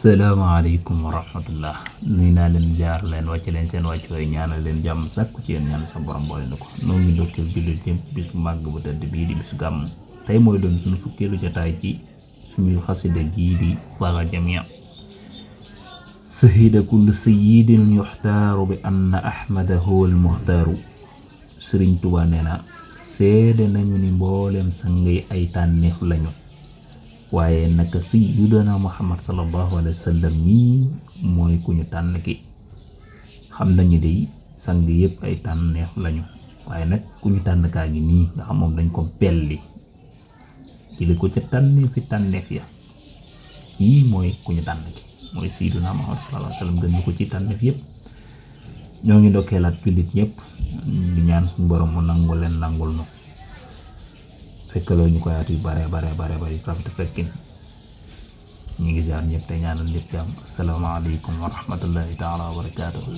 Assalamualaikum warahmatullah. Nuyu naa leen jaar leen wàcc leen seen wàcc way ñaanal leen jàmm sàkku ci yéen ñaan sa borom boole na ko noo ngi ndokkeel jullit yëpp bis bu màgg bu tëdd bii di bis gàmm tey mooy doon suñu fukkeelu jotaay ci suñu xasida gii di Baga Jamia sahida kullu sayyidin yuxtaaru bi anna ahmada huwa almuxtaaru Sëriñ Tuubaa nee na seede nañu ni mbooleem sangay ay tànneef lañu waaye naka sayyiduna Muhammad sallallahu alayhi wa sallam mii mooy ku ñu tànn ki xam nañu de sang yëpp ay tànneef lañu waaye nag ku ñu tànn kaa ngi nii nga xam moom dañ ko pelli jële ko ca tànneef ya kii mooy ku ñu tànn ki mooy sayyiduna Muhammad sallallahu alayhi wa sallam gën ñu ko ci tànneef yëpp ñoo ngi ndokkeelaat jullit ñëpp di ñaan suñu borom mu nangul leen nangul no fekkaloo ñu koy at yu bare rafet fekkin ñu ngi jaar ñëpp te ñaanal ñëpp jàmm asalaamaaleykum wa rahmatullahi taala wa barakaatuhu